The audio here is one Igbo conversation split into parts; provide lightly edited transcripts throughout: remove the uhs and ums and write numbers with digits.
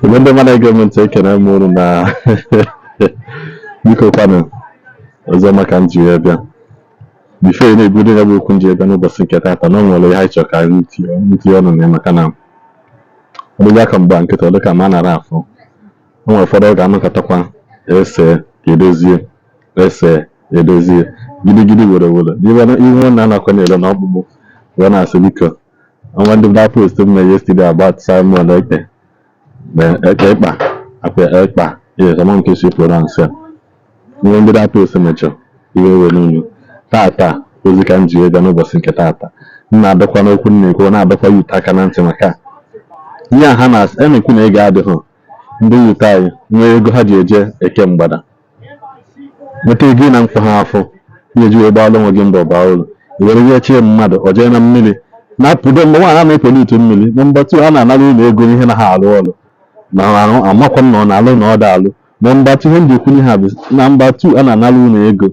Mgbe ndị mmadụ na-ege m ntị, ekene m unu na biko kwanụ, oziọma ka m ji wee bịa. Before ị na-ebido ya bụ okwu m ji bịa n'ụbọchị nke taata, na o nwere ihe anyị chọrọ ka anyị tinye ọnụ na ya, maka na ọ dịghị aka mgba nkịtị, ọ dịka ma a nara afọ. O nwere ụfọdụ ọ ga-anọkọtakwa ese edozie, ese edozie, gidigidi were were iwe na-anọkọ na-ere na ọkpụkpụ wee na-asị biko. Ọnwa ndị that post m mere yesterday about Simon Ekpe na Ekpe Ekpa akpa Ekpa, yes, ama nke si pronounce ya. Ihe ndị that post mechọ iwe were unu tata, ozi ka m ji wee bịa n'ụbọchị nke tata. M na-adọkwa n'okwu m na-ekwu, na-adọkwa youth aka na ntị maka ihe a ha na-ekwu na ego adịghị. Ndị youth anyị nwee ego ha ji eje eke mgbada, nweta ego na mkpa ha afọ ihe ji wee gbaala onwe gị mbọ baa uru, i were ihe chie mmadụ o jee na mmiri na-apụdo mgbe nwaanyị a na-epollute mmiri. Number 2, a na-anara ụlọ ego n'ihe na ha arụ ọrụ na arụ, amakwa m na ọ na-alụ na ọ da alụ. Number 2, ihe m ji ekwu ihe a bụ number 2, a na-anara ụlọ ego,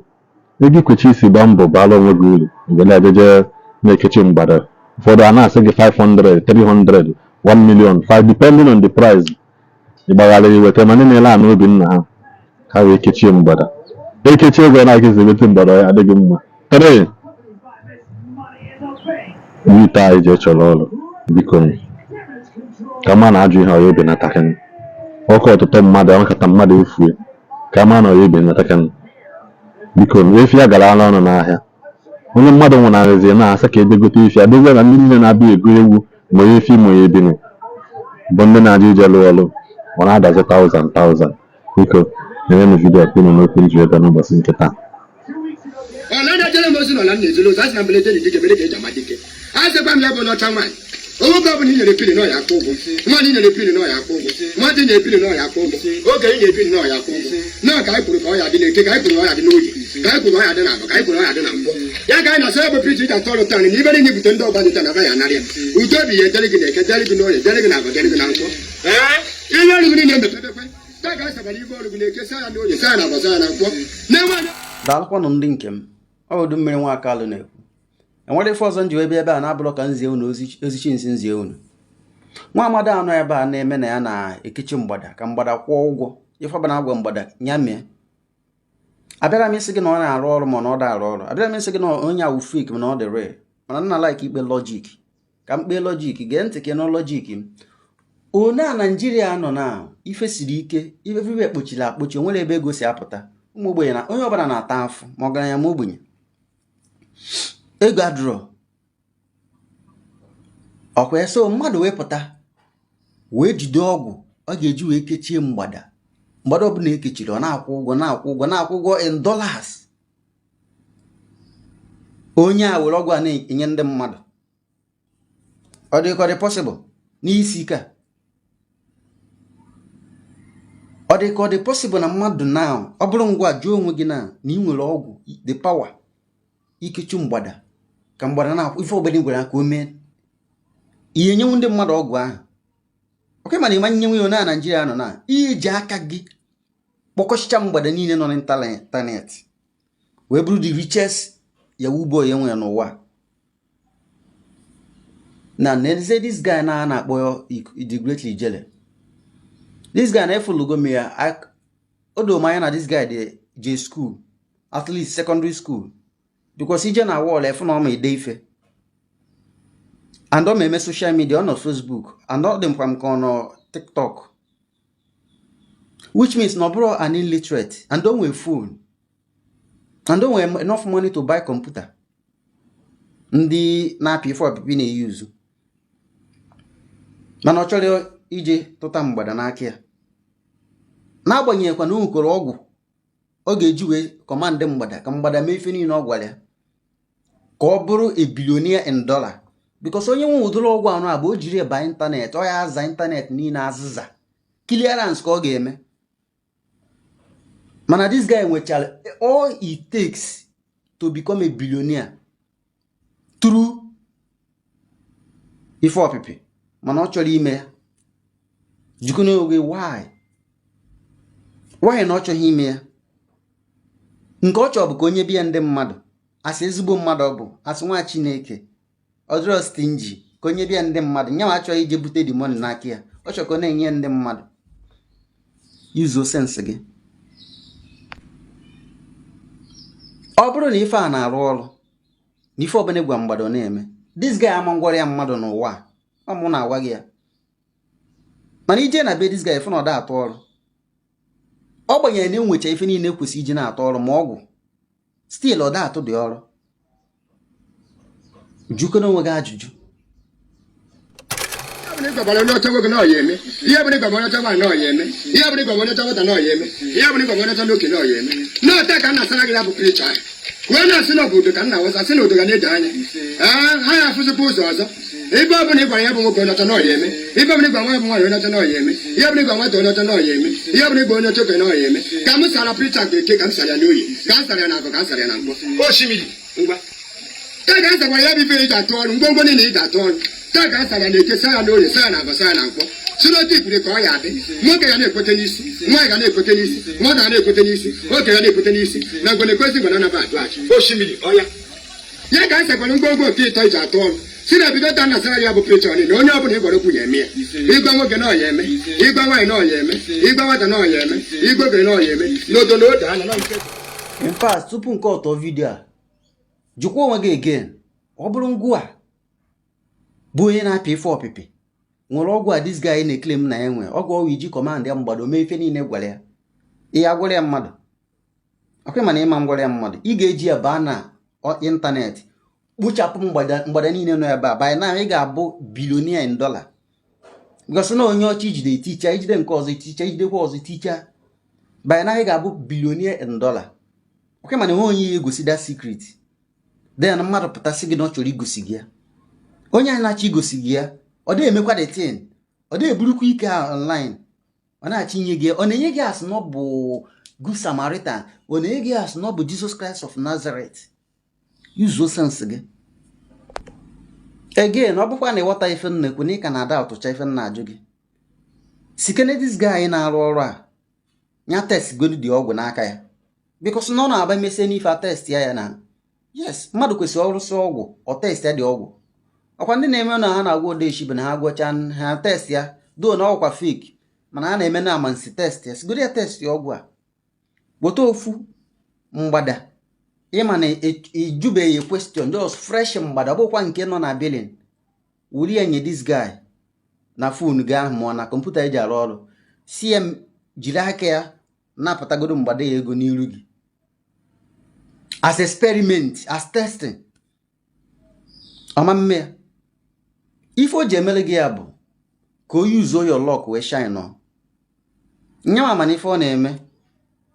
ego ikwechi isi gbaa mbọ baala onwe gị uru, mgbe na-ejeje na-ekechi mgbada. Ụfọdụ a na-asị gị 500, 300, 1 million, 5, depending on the price ịgbagharị iweta. Ma ndị na-ele ana obi nna ha, ha wee kechie mgbada, ekechi ego na aka eweta mgbada ya adịghị mma. 3, youth anyị jee chọrọ ọrụ, biko, ka mma na ajụ ihe ọya ebenatakan ọkụ ọtụtụ mmadụ anakọta mmadụ efue, ka mma na ọya ebenatakan. Biko, efi ya gara ala ọnụ n'ahịa, onye mmadụ nwụnarịzi na-asa ka eje gote efi adịzie na ndị niile na-abịa ego ewu ma efi ma ebini bụ ndị na-aja ije lụọ ọrụ, ọ na-adazi thousand thousand. Biko, nyere m video ka unu n'okwu m ji wee bịa n'ụbọchị nke taa. Ọ na jere m ozi nọ na m na-ezuru ozi, asị na mberede na dike mere ka eji ama dike. Asịkwa m ya bụ n'ọcha nwaanyị, nwoke ọbụla i nyere pili na ọya akwụ ụgwọ, nwaanyị i nyere pili na ọya akwụ ụgwọ, mmadụ i nyere pili na ọya akwụ ụgwọ, oge i nyere pili na ọya akwụ ụgwọ. Na ka anyị kwuru ka ọya dị n'Eke, ka anyị kwuru ọya dị n'Oye, ka anyị kwuru ọya dị n'Abọ, ka anyị kwuru ọya dị na Nkwọ. Ya ka anyị na-asị ebe piji ji atọ ọrụ taa na ibe niile bute ndị ọgba dị taa na ya anarị ya udo obi ya edere gị n'Eke, dere gị n'Oye, dere gị n'Abọ, dere gị na Nkwọ. Ee, ihe ọrụ gị niile mepebekwe taa ka anyị sabara ibe ọrụ gị n'Eke, saa ya n'Oye, saa ya n'Abọ, saa ya na Nkwọ na-enwe anya. Daalụkwanụ ndị nke m. Ọ bụ Udummiri Nwakalụ na-ekwu. Enwere ife ọzọ m ji wee bịa ebe a na-abụrọ ka nzie unu ozi ozi chi nsi nzie unu. Nwa amadi anọ ebe a na-eme na ya na-ekechi mgbada ka mgbada kwụọ ụgwọ ife ọbụla agwa mgbada ya mee. Abịara m isi gị na ọ na-arụ ọrụ ma na ọ da arụ ọrụ. Abịara m isi gị na onye awụ fake ma na ọ dị real, mana nna like ikpe logic, ka m kpee logic. Gee ntị ka nụ logic m. One a Naijiria nọ na ife siri ike, ife everywhere kpochiri akpochi, onwere ebe ego si apụta. Ụmụ ogbenye na onye ọbụla na-ata afụ, ma ọgaranya ma ogbenye, ego adịrọ ọkwa ya. So mmadụ wee pụta wee jide ọgwụ ọ ga-eji wee kechie mgbada, mgbada ọbụla ekechiri, ọ na-akwụ ụgwọ, na-akwụ ụgwọ, na-akwụ ụgwọ in dollars. Onye a were ọgwụ a na-enye ndị mmadụ, ọ dị ka ọ dị possible n'isi ike a? Ọ dị ka ọ dị possible na mmadụ na ọ bụrụ ngwa jụọ onwe gị na na ị nwere ọgwụ, the power ikechu mgbada ka mgbada na-akwụ ife ọbụla gwara ka o mee ihe, nyenwu ndị mmadụ ọgwụ ahụ oke, mana ịma nyenwu ya na Naijiria nọ na iji aka gị kpọkọchicha mgbada niile nọ n'ịntanetị wee bụrụ the richest yahoo boy enwere n'ụwa. Na n'ezie, this guy na a na-akpọ the Great Ijele, this guy na-efollowgo m ya. O doro m anya na this guy dị je school, at least secondary school, because ije na wall efu na ọ ma ede ife and ọ ma eme social media. Ọ nọ Facebook and ọ dị mkpa m ka ọ nọ TikTok, which means na ọ bụrụ an illiterate, and o nwee phone and o nwee enough money to buy computer ndị na-apị ife ọpịpị na-eyuzu, mana ọ chọrọ ije tụta mgbada n'aka ya, n'agbanyeghịkwa na o nwekwara ọgwụ ọ ga-eji wee command mgbada ka mgbada mee ife niile ọ gwara ya, ka ọ bụrụ a billionaire in dollar. Because onye nwe ụdịrị ọgwụ anụ a bụ o jiri eba ịntanetị, ọ ya aza ịntanetị niile azịza clearance ka ọ ga-eme. Mana this guy nwechara all it takes to become a billionaire through ife ọpịpị, mana ọ chọrọ ime ya. Jikọ oge why na ọ chọghị ime ya? Nke ọ chọrọ bụ ka onye bịa ndị mmadụ asị ezigbo mmadụ, ọ bụ asị nwa Chineke, ọ dịrọ stingy, ka onye bịa ndị mmadụ nyanwa achọghị ije bute the money n'aka ya. Ọ chọrọ ka ọ na-enye ndị mmadụ. Yuzuo sense gị. Ọ bụrụ na ife a na-arụ ọrụ na ife ọbụla gwa mgbada na-eme, this guy ama ngwọrọ ya mmadụ n'ụwa a. Ọ mụ na-agwa gị ya. Mana ije na be this guy, fụ na ọ da atụ ọrụ. Ọ gbanyere na enwecha ife niile kwesịrị iji na-atụ ọrụ, ma ọgwụ still ọ da atụ dị ọrụ. Jukọrọ onwe gị ajụjụ. Ihe ọbụla ịgwabara onye ọcha nwoke na ọya eme, ihe ọbụla ịgwabara onye ọcha nwaanyị na ọya eme, ihe ọbụla ịgwabara onye ọcha nwata na ọya eme, ihe ọbụla ịgwabara onye ọcha n'oke na ọya eme. N'ọta ka m na-asara gị ya bụ preacher ahụ wee na-asị na ọ bụ udo ka m na-awụsa, sị na udo ga na-edo anya. Ee, ha ya afụzikwa ụzọ ọzọ. Ibe ọbụla ị gwara ya bụ nwoke onye ọcha na ọya eme, ibe ọbụla ị gwara nwa ya bụ nwaanyị onye ọcha na ọya eme, ihe ọbụla ị gwara nwata onye ọcha na ọya eme, ihe ọbụla ị gwara onye ọcha okenye na ọya eme. Ka m sara preacher nke Eke, ka m sara ya n'Oye, ka m sara ya n'Afọ, ka m sara ya na Nkwọ, osimiri. Ngwa, taa ka m sakwara ya bụ ife eji atụ ọrụ, ngwongwo niile eji atụ ọrụ. Taa ka a sara na Eke, saa ya n'Oye, saa ya na Afọ, saa ya na Nkwọ, si n'otu ikpere ka ọ ya adị. Nwoke ga na-ekwete n'isi, nwaanyị ga na-ekwete n'isi, nwata ga na-ekwete n'isi, oke ga na-ekwete n'isi, na ngwene ekwesị ngwene anaba ajụ achị osimiri ọya ya. Ka a sakwara ngwongwo nke ịtọ iji atụ ọrụ, si na bido taa na sara ya bụ preacher niile, onye ọbụla ịgwara okwu ya eme ya. Ịgwa nwoke na ọya eme, ịgwa nwaanyị na ọya eme, ịgwa nwata na ọya eme, ịgwa okenye na ọya eme, n'odo na odo anya na nke. In fact, tupu nke ọtọ video a, jụkwa onwe gị again. Ọ bụrụ ngwa a bụ onye na-apị ife ọpịpị nwere ọgwụ a this guy na-eclaim na ya nwe ọgwụ ọgwụ iji command ya mgbado mee ife niile gwara ya, ihe agwara ya mmadụ ọkwa, mana ịma ngwara ya mmadụ, ị ga-eji ya baa na internet kpochapụ mgbada mgbada niile nọ ebe a. By now ị ga-abụ billionaire in dollar, because na onye ọcha ijide eticha, ijide nke ọzọ eticha, ijidekwa ọzọ eticha. By now ị ga-abụ billionaire in dollar. Ọkwa mana enwe onye ya egosi that secret. Then mmadụ pụtasị gị na ọ chọrọ igosi gị ya. Onye a na-achọ igosi gị ya, ọ dị emekwa the thing, ọ dị eburukwa ike a online, ọ na-achọ inye gị, ọ na-enye gị asị na ọ bụ Good Samaritan, ọ na-enye gị asị na ọ bụ Jesus Christ of Nazareth. Yuzuo sense gị again. Ọ bụkwa na ịghọta ife m na-ekwu, na ị ka na-ada ụtụcha ife m na-ajụ gị, sikene this guy na-arụ ọrụ a nya test godu dị ọgwụ n'aka ya, because na ọ na-aba mesie n'ife a test ya ya na yes, mmadụ kwesịrị ọrụsị ọgwụ, ọ test ya dị ọgwụ. Ọkwa ndị na-eme na ha na-agwọ odeshi bụ na ha gwọcha ha test ya do na ọgwụkwa fake, mana ha na-eme na amansi test ya. Sigoro ya test ya ọgwụ a, weta ofu mgbada ịma na ịjụbeghị question, just fresh mgbada, ọ bụkwa nke nọ na billing, wuri ya nye this guy na phone gị ahụ ma ọ na kọmputa eji arụ ọrụ, si ya jiri aka ya napụtagodo mgbada ya ego n'iru gị as experiment, as testing. Ọma mme ya ife o ji emere gị ya bụ ka o yuzuo your luck wee shine on nyanwa. Mana ife ọ na-eme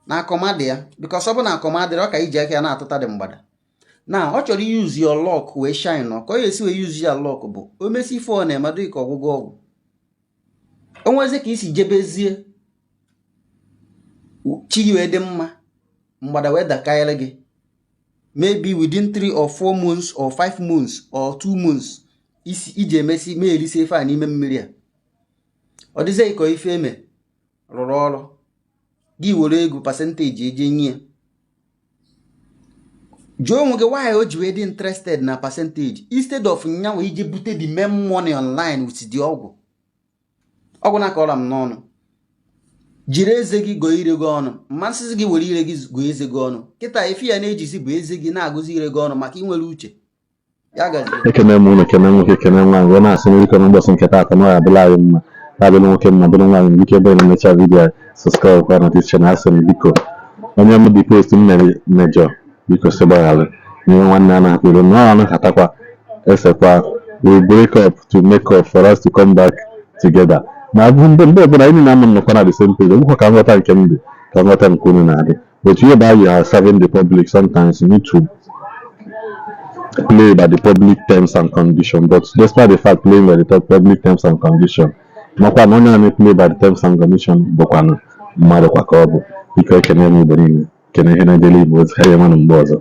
na akọmadị ya, because ọ bụ na akọmadịrị ọ ka iji aka ya na-atụta dị mgbada na ọ chọrọ use your luck wee shine on, ka ọ ga-esi wee use ya luck bụ o mesi ife ọ na-eme dị ka ọgwụgwọ ọgwụ. O nwezie ka isi jebezie chi gị wee dị mma, mgbada wee dakarịrị gị, maybe within 3 or 4 months or 5 months or 2 months isi iji emesi mee erisi ife a n'ime mmiri a, ọ dịzie ka ife eme rụrụ ọrụ gị, were ego percentage eje nye ya. Jụọ onwe gị why o ji wee dị interested na percentage instead of nyanwa ije bute the main money online with the ọgwụ. Ọgwụ na akọrọ m n'ọnụ, jiri eze gị gụọ ire gị ọnụ. Mmasịsị gị were ire gị gụọ eze gị ọnụ kịta, ife ya na-ejizi bụ eze gị na-agụzi ire gị ọnụ maka inwere uche ya gazie. Ekene m unu, ekene nwoke, ekene nwaanyị, wee na-asị n'iko n'ụbọchị nke taata na ọ ya adịla anyị mma, ya adịla nwoke mma, dịrị nwaanyị mma. Biko, ebe na-emecha video a, subscribe kwa na this channel. Asị m biko, onye m dị post m mere mejọ, biko sị gbaghara nye nwanne a na-akwụrụ na ọ anakọtakwa esekwa. We break up to make up for us to come back together na abụ mgbe mgbe ọbụla anyị na-amụ nnọkọ na the same page. Ọ bụkwa ka nghọta nke m dị ka nghọta nke unu na-adị, but you that you are serving the public, sometimes you need to play by the public terms and condition. But despite the fact playing by the public terms and condition, makwa na onye a na-play by the terms and condition bụkwanụ mmadụ kwa ka ọ bụ. Biko, ekene m Igbo niile, kene ihe na-ejele Igbo ozi ha ya manụ mgbe ọzọ.